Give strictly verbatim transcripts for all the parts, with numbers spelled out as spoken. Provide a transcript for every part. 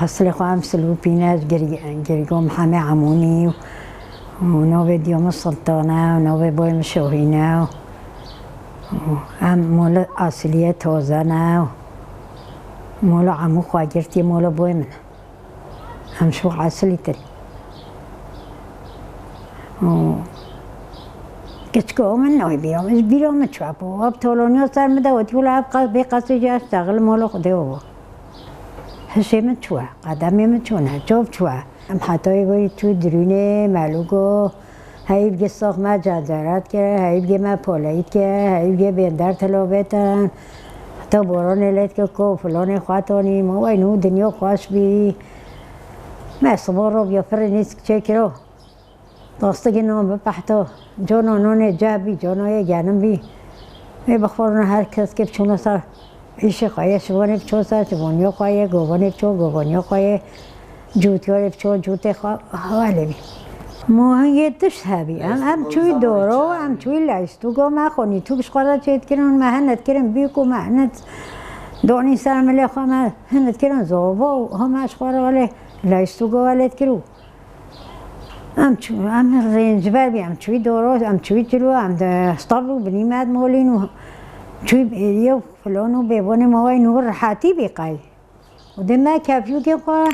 Eslê xwe em Silûpî ne, Gir-, Girgo Mihemê Emûnî û, û navê diya min Sultan e û navê boyê min Şahîn e û, û em mola esilî ye, taze ne û mola emû xwe girtî, mola boyê min e. Em ji xwe esilî tin. Û kiçika min nayê bîra min, ji bîra min çû. Ev toloniya ser min de wetî, wila ev qas bê qasê jî ez şexil mola Xwedê û hişê min çû, qedemê min çûne, çav çû. Em hetayê werî çû dirûnê, melûgo, heyî bigê sax me cacarat kir, heyî bigê me poleyît kir, heyî bigê bênder tilobêtin. Heta boranê lê dike ku filanê xwe tonî, ma wey nû dinya xweş bî. Me sibo robiya firê nîsk çêkiro. Dastigî nan bipehto. Cona nonê ceh bî, cona yê genim bî. Ê bixwarina her kes kê biçûna ser îşê xwe yê, şivanê biçû ser şivaniya xwe yê, govanê biçû govaniya xwe yê, cûtiyarê biçû cûtê xwe, welê bî. Ma hingê tişt hebî. Em, em çûyî doro, em çûyî leyistûgo, me xwe nîtûk ji xwe re çêdikirin, me hinet kirin bîk û me hinet donî ser milê xwe, me hinet kirin zobo û hema ji xwe re welê leyistûgo welê dikir û Em çû, em rêncber bî, em çûyî doro, em çûyî çilo, em di stabl û binî me di molîn û çûyî bêriye û filan û bêbonê ma wey nû rehetî bî qey. Û dê me kefyûkê xwe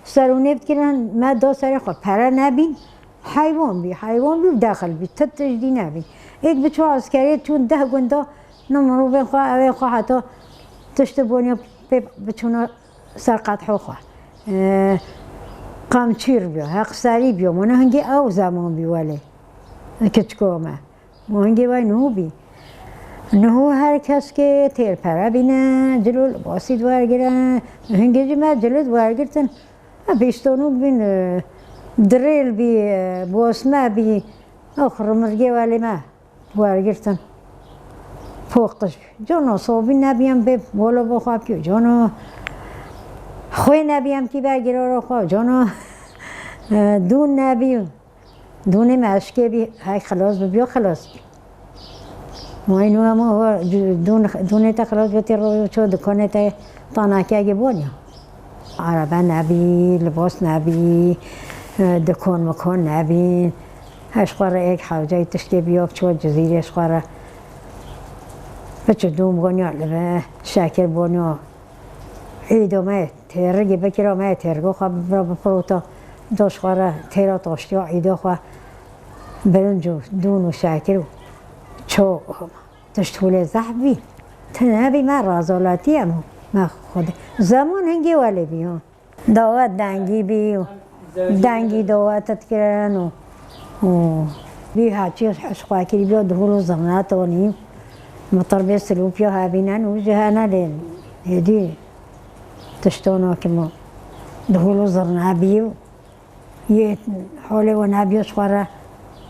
serûnê bikirin, me da serê xwe pere nebîn, heywan bî, heywan bî û dexil bî, ti tişt dî nebî. Êk biçû eskerê çûn deh gunda, no mirovên xwe, ewê xwe heta tiştê boniya pê biçûna ser qedho xwe. E, qamçîr biyo, heqserî biyo. Mona hingê ew zeman bî welê. Kiçiko me. Ma hingê wey niho bî. Niho her kes kê têr pere bîne, cilo libasî wergire. Hingê jî me cilo wergirtin. Ha, pîstonûk bîn, e, dirêl bî, e, bosme bî. Ew xirimirgê welê me. Wergirtin. Poqiş bî. Cano sobî nebî em bê bolo bo xwe bikî. Cano xwê nebî em kî be giroro xwe. Cano, e, dûn nebî. Dûnê me eşkê bî. Hey xilas bibiyo, xilas bî. May nû hema dûn, dûnê te xilas bî, tê ro ço dikonê te tanakiyekê boniya. Arebe nebî, libas nebî, e, dikon mikon nebî. Ji xwe re êk hewceyî tiştê biyo, biçû Cizîrê ji xwe re. Biçû dûm boniya li be, şekir boniya. Îdo me têrigî bikira, me têrigo xwe bibira bipirota. Do ji xwe re têra taştiya îdo xwe birinc û dûn û şekir û ço tişt hûlê zehf bî. Ti nebî me razolatî em me xwedê. Zeman hingê welê bî ha. Dawet dengî bî û dengî dawet dikirin û, û bî haçî ji xwe kirî biyo dihûl û zirna tonî. Mitir bê silûpiya hebîne û ji hene lê hêdî tiştona ki mi dihûl û zirna bî û yê holê we nebiyo ji xwe re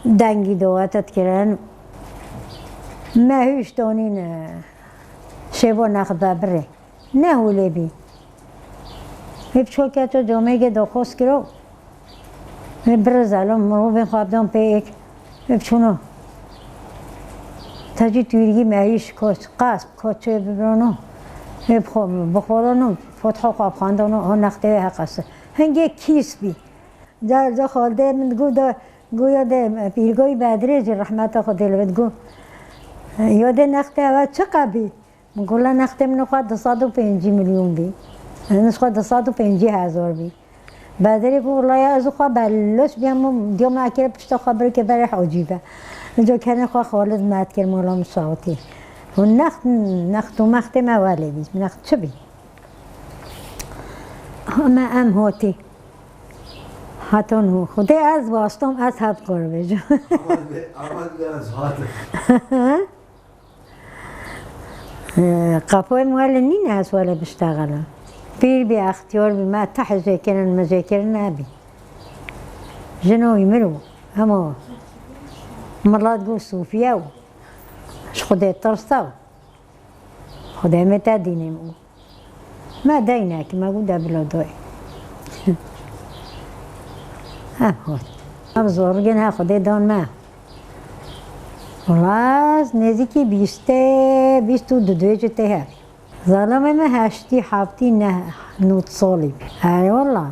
dengî dawet dikirin. Me hûş tonîn şêbo nexda birê. Ne holê bî. Hê biço keto comêkê doxoz kiro. Hê birizelon, mirovên xwe bidon pê êk. Hê biçûno. Tecî tûrgî mehîş koç, qasp, koçê bibirono. Hê bixo-, bixorono, fotho xwe bixandono, ho nextê wê heqesi. Hingê kîs bî. Car ca xaldê min digo de, goya de, pîrgoyî Bedrê jî rehmeta Xwedê li digo. Ya de nextê ewe çi qebî? Min got, "La nextê min xwe du sed û pêncî milyon bî. Min xwe du sed û pêncî hezar bî." Bedirê got, "Wela ya ez xwe beloş biyam, diya me kire pişta xwe birike berê hocî be." Nico kenê xwe Xalid me dikir mola min şawitî. Û next, next û mextê me welê bî. Next çi bî? Ha me em hotî. Haton hû. Xwedê ez wastom, ez hev qor bêjim. Aman be, aman be ez hatim. Ee, qepoyê min wele nîne ez wele biştexelim. Pîr bî, extiyar bî, me tehê jêkirin, mijêkirin nebî. Jino wî mir bû. Hema milet got sûfiye û ji Xwedê tirsa û Xwedê me te dînê min got. Me dey nekî, me got de bila doyê. Em hot. Ev zorgên he Xwedê dan me. Wela ez nêzîkî bîstê, bîst û du dwêjê tê hev. Zalamê me heştî heftî neh nût salî bî. Erê wela.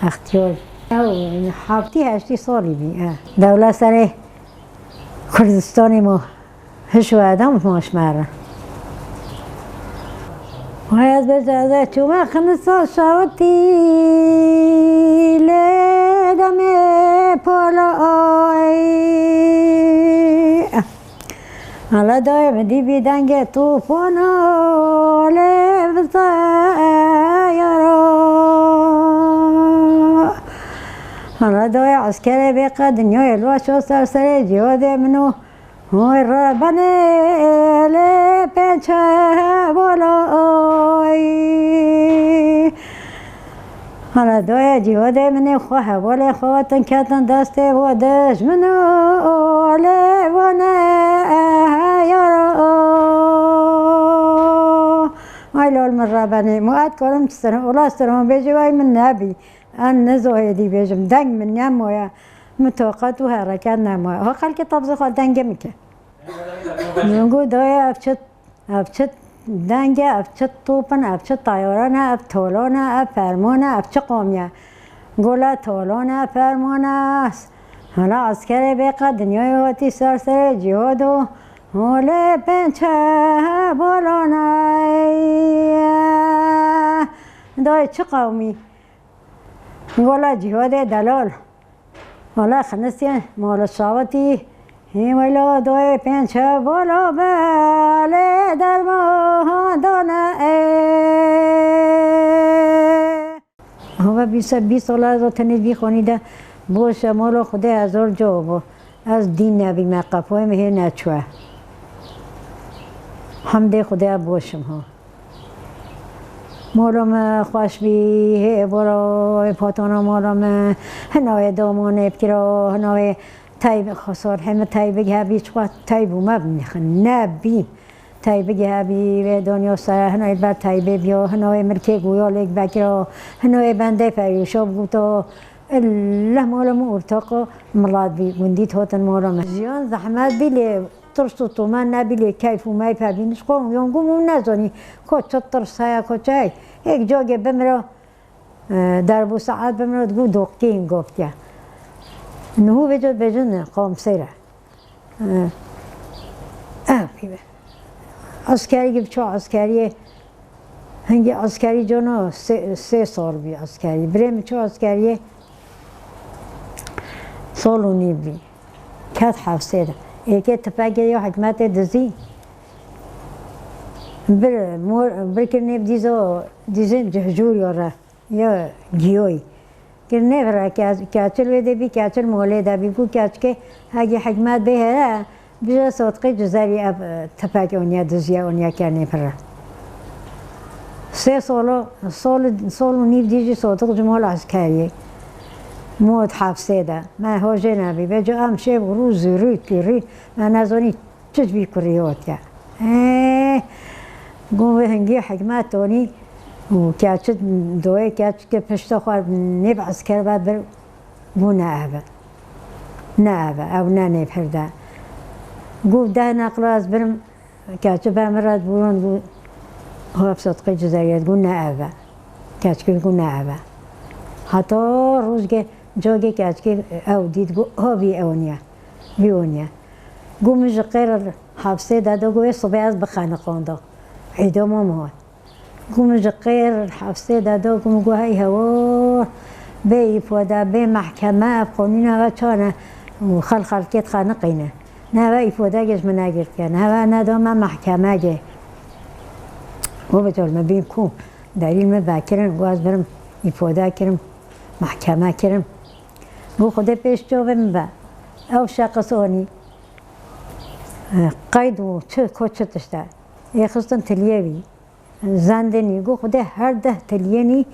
Extiyar. Ew heftî heştî salî bî. E. Dewla serê Kurdistanê ma hiş û edam maş me re. Vay ez bêje ez ê çûme xinisa şawitî lê demê pola ay. Hala dayê min dîbî dengê tûfana lê vizeyara. Hala dayê eskerê bê qe dinyayê li weşa ser serê cihadê min û hoy rebenê lê pênçe bolay. Hala doya cîhodê min ê xwe hevalê xwe hatin ketin destê bo dijmin û lê bo ne heyara. Ay lol min rebenê, mu et karim çi sirin, ula sirin bêjî vay min nebî. En nizo hêdî bêjim, deng min nemaye. Min toqet û hereket nemaye. Ha xelkê tabzê xwe dengê min ke. Min got, dayê ev çi, ev çi deng e, ev çi top in, ev çi teyare ne, ev tolon e, ev fermon e, ev çi qomî ye? Got, la tolon e, fermon e. Hala eskerê bê qe dinyayê hatî ser serê cîhad û holê pênçe bolon e. Dayê çi qewmî? Got, la cîhadê delal. Wala xinisiye mala şawitî, hê wela doyê pênc hevala belê derman dane ê. Hava bîst, bîst sala ez o tenê vî xonî de boş e, mala Xwedê hezar cob o. Ez dîn nebîme, qefoyê min hê neçûye. Hemdê Xwedê boş im ha. Molo me xweş bî, hê boro, hê patana molo me, hina wê domonê bikira, hina wê teyb-, xosor heme teybik hebî, çiqas teyb û me nebî. Teybik hebî, wê donyo sere, hina wê ber teybê biyo, hina wê mirkê guya lêk vekira, hina wê bendê ferûşo biguto. Elleh molo me ortaqo milat bî, gundî hotin molo me. Jiyan zehmet bî lê tirs û tûmen nebî lê keyf û meyf hebî. Nişko yon gum û nezanî ko çi tirs heye, ko çi heye. Êk cagê bimira, e, derb û saet bimira, digû doqkî hingoftiye. Niho vêca bêjin qamsêre. E, ev pî be. Eskerî gibi ço eskeriyê, hingî eskerî cona sê, sê sal bî eskerî. Birê min ço eskeriyê sal û nîv bî. Ket hefsê de. Êkê tipekê ya hikmetê dizî. Bir, mor, bir kir nêv dîzo, dîzên cihcûr ya re, ya giyoyî. Kir nêv re ke-, keçil wê de bî, keçil molê de bî. Ku keçikê hegî hikmet bê here, bije Sodqê Cizerî ev, e, tipek oniye, diziye oniye ke nêv re. Sê solo, sol, sol û nîv dî jî Sodq ji mol eskeriyê. Mod hefsê de. Me hojê nebî. Vêca em şev û rû zûrî, kûrî, me nezanî çi vî kurî hatiye. Ê, got vê hingî hikmet tonî û keçi doyê keçikê pişta xwe nêv esker ve bir, got ne ev e. Ne ev e, ew ne nêv hirde. Got deh neqla ez birim, keçi ber min re dibûrin, got, Haf Sodqê Cizeriyê, got ne ev e. Keçikê got ne ev e. Heta rojgê cagê keçikê ew dît, got, ha vî ew niye. Vî oniye. Got min ji qêr hefsê de do, got ê sibê ez bixeniqanda. Îdama min hat. Got min ji qêr hefsê de do, got min got hey hewar, bê îfade, bê mehkeme, ev qanûna ve çane û xel xelkê dixeniqîne. Ne ve îfadegê ji min negirtiye, ne ve neda me mehkemegê. Got bi col min bîn ku delîl min vekirin, got ez birim îfade kirim, mehkeme kirim. Got Xwedê pêş çavê min be. Ew şexis anî, e, qeyd û çi, ko çi tişt e. Ê xistin tiliyê wî. Zendinî. Got Xwedê her deh tiliyê nî,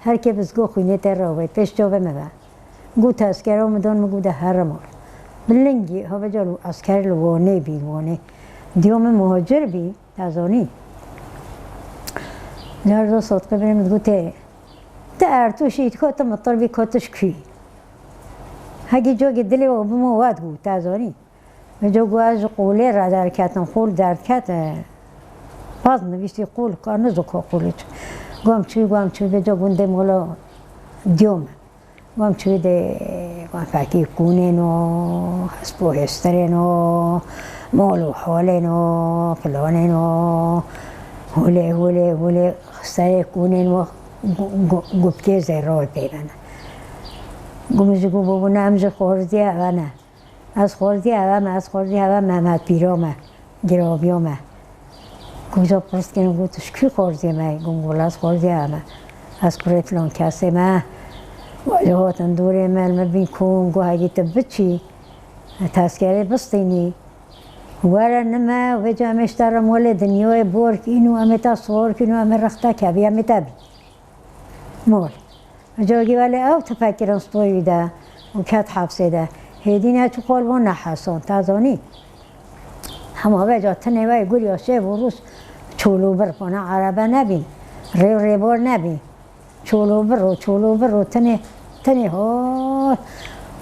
her kê bi zgo xwînê te rawê, pêş çavê min be. Got tezkera min don, min got de herim or. Bi lingî, ha veca li esker li Wanê bî, Wanê. Diyo min muhacir bî, te zanî. Car do Sodqê birê min digotê, ti ertûşî, ko ti mitir bî, ko ti ji kû yî. Hegî cogê dilê we bimo, we digot, te zanî. Vêca got ez ji qolê re derketim, qol derdket, e, Paz nivîsî qûl ka nizo ko qûlê çi. Gom çû, gom çû, vêca gundê mola diyo me. Gom çû dê, gom fekî kûnên o, hesp û hêstirên o, mol û holên o, filonên o, hûlê, hûlê, hûlê serê kûnên o, gu-, gu-, gupkê zêroyê pê bene. Gum ji gum bûbûne, em ji xorziya eve ne. Ez xorziya eve me, ez xorziya eve Mehmet Pîro me, giroviyo me. Ku ji pirs kirin, got, "Tu ji kî xorziyê me?" Gum got, "Ez xorziya eve me. Ez kurê filan kesê me." Ji hotin dûrê me, me bîn kom, got, "Hegî tu biçî, tezkerê bistînî. Were nime, vêca em ê ji te re molê dinyayê borkîn û em ê te sorkîn û em ê rexte kevî, em ê te bî." Mol. Cagî welê ew tife kirin stoyî de û ket hepsê de. Hêdî neçû xwe li wan nehesan, te zanî. Hema veca tinê we guriya şev û rûs çolûbir, pana erebe nebîn, rê û rêbar nebîn. Çolûbir û çolûbir û tinê, tinê hot,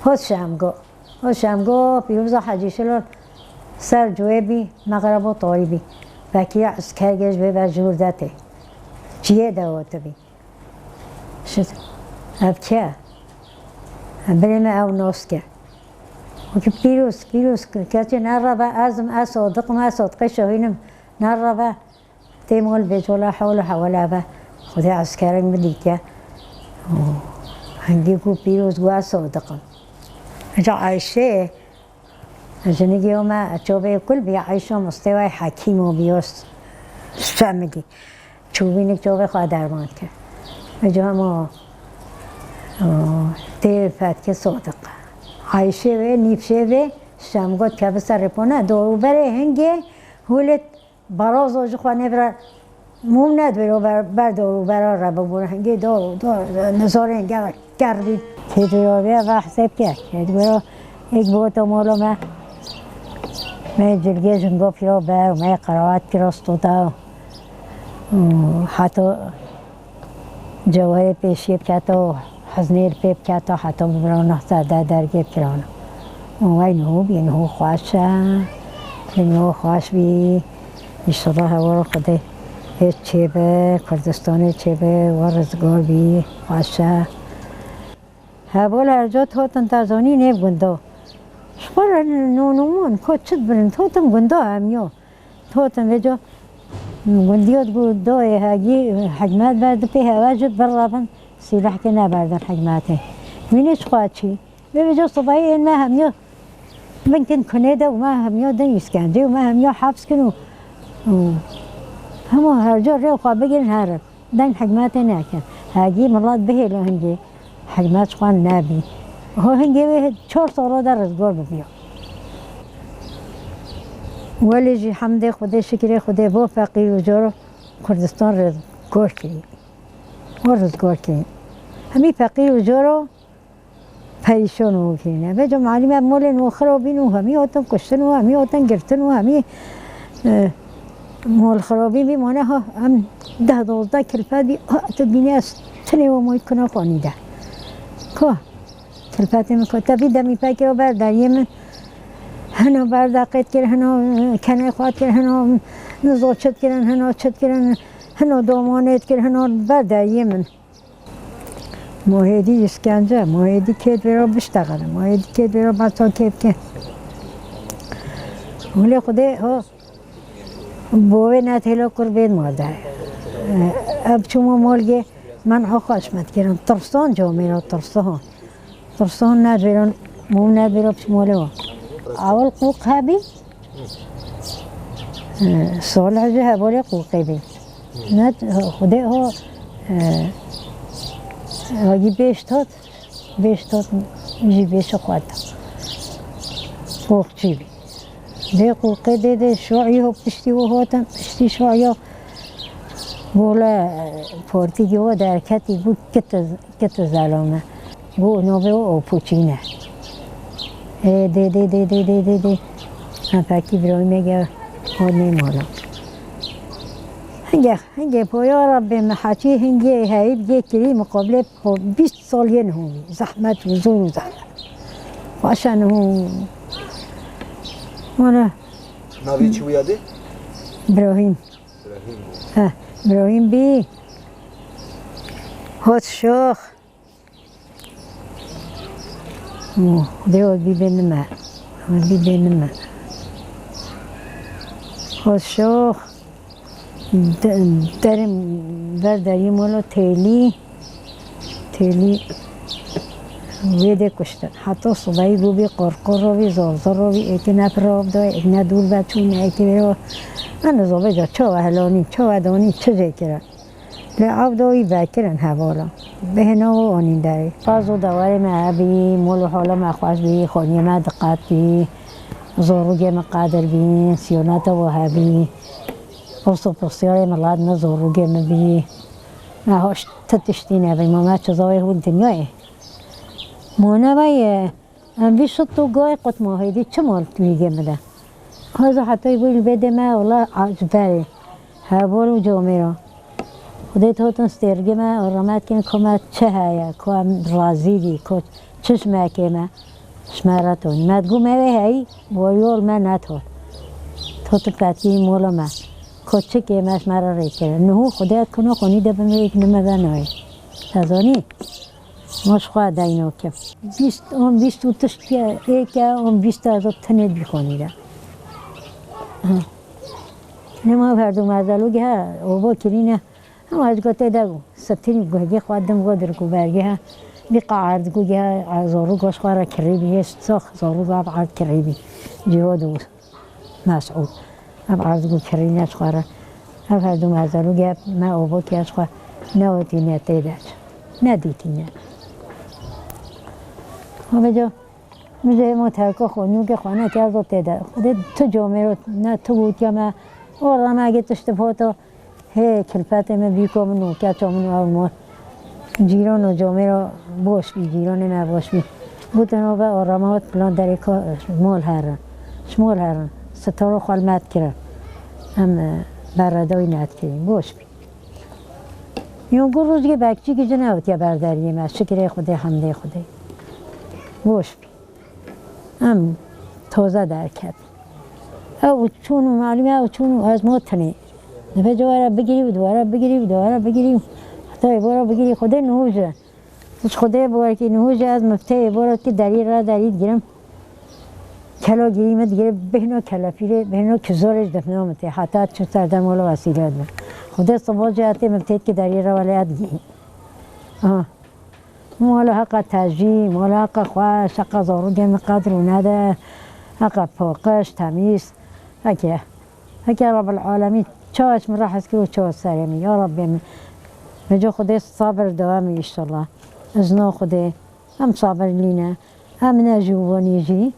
hot Şemgo. Hot Şemgo, pîroza Hecî Şilol ser cuwê bî, mexrebo tarî bî. Vekî eskergê ji vê ve jûr de tê. Çiyê de hotibî. Şit. Ev kî ye? Birê me ew nas ke. Wekî pîroz, pîroz ke-, keçê nereve, ez im, ez Sadiq im, ez Sadiqê Şahîn im. Nereve, tê mol bê cola hewle hewle eve. Xwedê eskerek min dîtiye. Û hingî ku pîroz got, ez Sadiq im. Ca Ayşe, Jinîgê me çavê kul bî, Eyşo mistê wê hekîm û bîyo s-, semidî. Çûbînik çavê xwe derman kir. Vêca hema, o, tê fetkê Sadiq. Eyşê wê, nîvşê wê, Şemgot keve serê pone, dorûberê hingê hûlê Barazo ji xwe nêvira mûm nedwêro ber, ber dorûbera re bibûn. Hingê dor û dor, nizorên ger, ger bîn. Kêdwêro vê ve hesêb ke. Kêdwêro êk bi otomolo me. Me cilgê jingo pîro ber û me qerawat pîro stoda. Û heto Cewherê pêşiyê biketo, hiznê li pê biketo, heta bi bira nehsa de dergê bikirana. Û wey niho bî, niho xweş e. Niho xweş bî. Înşallah hewara Xwedê hêt çêbe, Kurdistanê çêbe, we rizgar bî, xweş e. Heval her ca dihatin te zanî nêv gunda. Ji xwe re nû nûman, ko çi dibirin, dihatin gunda hemiya. Dihatin vêca gundiya digot dayê hegî hikmet ber di pê hewe jî birevin sîlehkê neberdin hikmetê. Wî nê çiqas çî. Vê vêca sibayê ên me hemiya binkin kunê de û me hemiya din îskencê û me hemiya heps kin û, û hema her ca rê xwe bigirin herin. Deng hikmetê nekin. Hegî milet bihêle hingê hikmet xwe nebî. Ho hingê wê çar sala de rizgar bibiya. Welê jî hemdê Xwedê, şikirê Xwedê bo feqîr û coro Kurdistan rizgar kirî. Bo rizgar kirî. Hemî feqîr û coro perîşan û kirîne. Vêca malî me molên û xirabîn û hemî hatin kuştin û hemî hatin girtin û hemî, e, mol xirabî bî mane ha em deh dozdeh kilfet bî, ha tu bînî ez tinê we moyî kuna xwanî de. Ko? Kilfetê min ko? Te bî demî pekê o ber deriyê min. Hino ber de qêt kir, hino, e, kenê xwe kir, hino nizo çit kirin, hino çit kirin, hino domanêt kir, hino ber deriyê min. Mohêdî îşkence, mohêdî kêt vêro biştexile, mohêdî kêt vêro basa kêt ke. Hulê Xwedê ho bo wê netêlo kurbêt malde. Ev çûmo molgê men ho xweş me dikirin. Tirson comêro tirson. Tirson nedvêro, mûm nedvêro piçmolê wa. Awil qûq hebî, Salih jî hevalê qûqê bî. Ne, Xwedê ho, e, hagî bêş tot, bêş tot jî bêşi xwe da. Qûqçî bî. Dê qûqê dê dê şo'î ho piştî û hotin, piştî şo'ya bole, e, portîgî ho derketî bû kiti. Kete zelame. Got, "Navê o Opûçî ne." Ê, dê, dê, dê, dê, dê, dê, dê. Em pekî birayî me ge, o nê mala. Hingê, hingê poya Rabbê me heçî, hingê heyî bigê kirî, muqabilê xwe bîst sal yên hû bî. Zehmet û zor û zehmet. Xweşe niho. Wala. Navê çi wî yadê? Birahîm. Heh, Îbrahîm bî. Hot şox. Xwedê we bî bê nime. We bî bê nime. Hot şox. De-, derim ver derî molo têlî. Têlî wê dê kuştin. Heta sibehî bûbî qorqoro bî, zorzoro bî, êkî ne piro bdo, êkî ne dûr ve çû, ne êkî vê. Min zovê ca çawa helonî, çawa donî, çi jê kira. Lê ev do wî vekirin hevala. Bihêna û anîn derê. Paz û dewarê me hebî, mol û hala me xweş bî, xaniyê me diqet bî, zorûgê me qedir bî, siyoneta we hebî. Post û postyarê milet me zorûgê me bî. Me hoş ti tiştî nebî, ma me çi zavê hûn dinyayê. Ma ne vay, e, Em vî şit û gayê qutma hêdî çi mal vîgê min de. Haza hetayî bû li bê dê me wela ji berê. Heval û comêra. Xwedê totin stêrgê me û remet kin ku me çi heye, ku em razî bî, ku çi ji me kê me, ji me re ton. Me digo me wê heyî, wayol me netot. Totin petî mola me. Ku çi kê me ji me re rê kir. Niho Xwedê et kuno xonî de bin wê yek nime ve nayê. Te zanî? Ma ji xwe deyno kim. Bîst, on bîst û tişt êk e, on bîst e, ez ot tenê bîxonî de. Ha. Nema her du mezelu ge ha, obo kirîne. Ama ez gote de go, sitirî go, ge xwe dim go dir go berge ha. Bî qaard go ge ha, zoru go ji xwe re kirî bî, hêst sox zoru go ab ard kirî bî. Ciho du. Mesûd. Ev erdgû kirîne ji xwe re. Ev her du mezelû gep me ovokiya ji xwe newetîne tê de. Nedîtîne. Xwe veco, min jê hema terka xwe, nûke xwe nekerdo tê de. Xwedê tu comêro ne tu gotiya me, o remegê tişt foto. Hê, kilpetê min bîko min û keça min û ew mol. Cîran û comêra boş bî, cîranê me boş bî. Gotin, o ve o rema hot plan derê ka ji mol herin. Ji mol herin. Sitaro xwe li me dikirin. Em, e, berredawî nedikirîn. Boş bî. Yon gu rojgê bekçîkî ji newtiye ber deriyê me. Şikirê Xwedê, hemdê Xwedê. Boş bî. Em toze derket. Ew çûn û malûm e, ew çûn û ez motinê. Dibe ji were bigirî û di were bigirî û di were bigirî û heta ê bora bigirî Xwedê nûj e. Ji Xwedê bi wekî nûj e, ez mifteyê bora ki derî re derî digirim. Kelo girî min digire, bihno kelepîrê, bihno kizorê ji difno min tê. Heta çû serdem welo wesîle dibe. Xwedê sibo jê etê miftê ki derî re wele ez gî. Aha. Mola heqa tejî, mola heqa xweş, heqa zarokê min qedir û nede, heqa poqiş, temîz. Heke, heke Rabbil Alemîn, çawa ji min re hez kir û çawa serê min, ya Rabbê min. Vêca Xwedê sabir dewam î, înşallah. Izno Xwedê, em sabirlî ne, em ne ji wanî jî.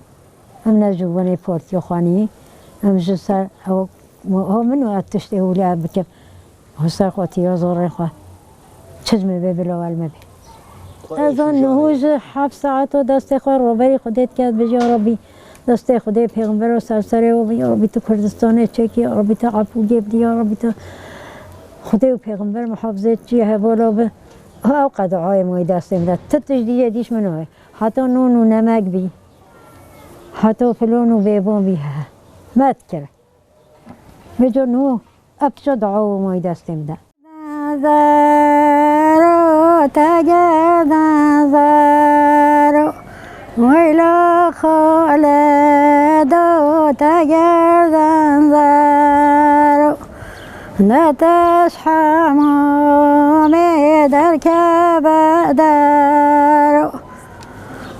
Em ne ji winê portiyo xwanî, em ji ser ew, ho min û ev tiştê hûlê ev bikim. Ho ser xwe tiya zorê xwe. Çi ji min bê bila wel me bê. Ez an niho ji heft saeto destê xwe roberî Xwedê dike, ez bêjî, ya Rabbî, destê Xwedê pêxember û ser serê we bî, ya Rabbî, tu Kurdistanê çêkî, ya Rabbî, tu efû gê bidî, ya Rabbî, tu Xwedê û pêxember muhafizê çiyê hevala bi. Ha, ew qe duayê moyî destê min de. Tu tişt dî yê dîş min oye. Heta non û nemek bî. Heta filon û bêbon bî he. Me dikir. Vêca nû ev tişa dua û mayî destê min de. Zero te gerdan zero. Weyla xale do te gerdan zero. Ne teş hemamê derkeve dero.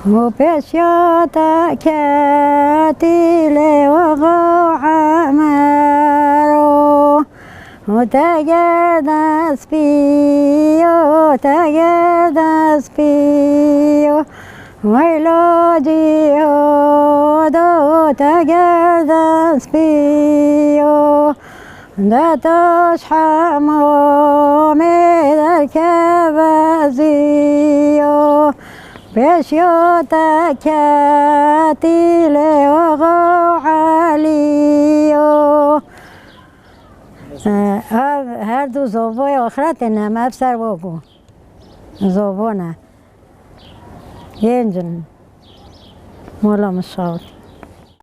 û pêşiya te ketî lê we xew Emero. Û te gerdan spî yo, te gerdan spî yo. Weyla cîhodo, te gerdan spî yo. De taş hemamê derkeve ziyo. Pêşiya te ketî lê we xew Elî yo. Ev her du zovoyê axretê ne, em ev ser we ku. Zovo ne. Yên cin. Mola min şawit.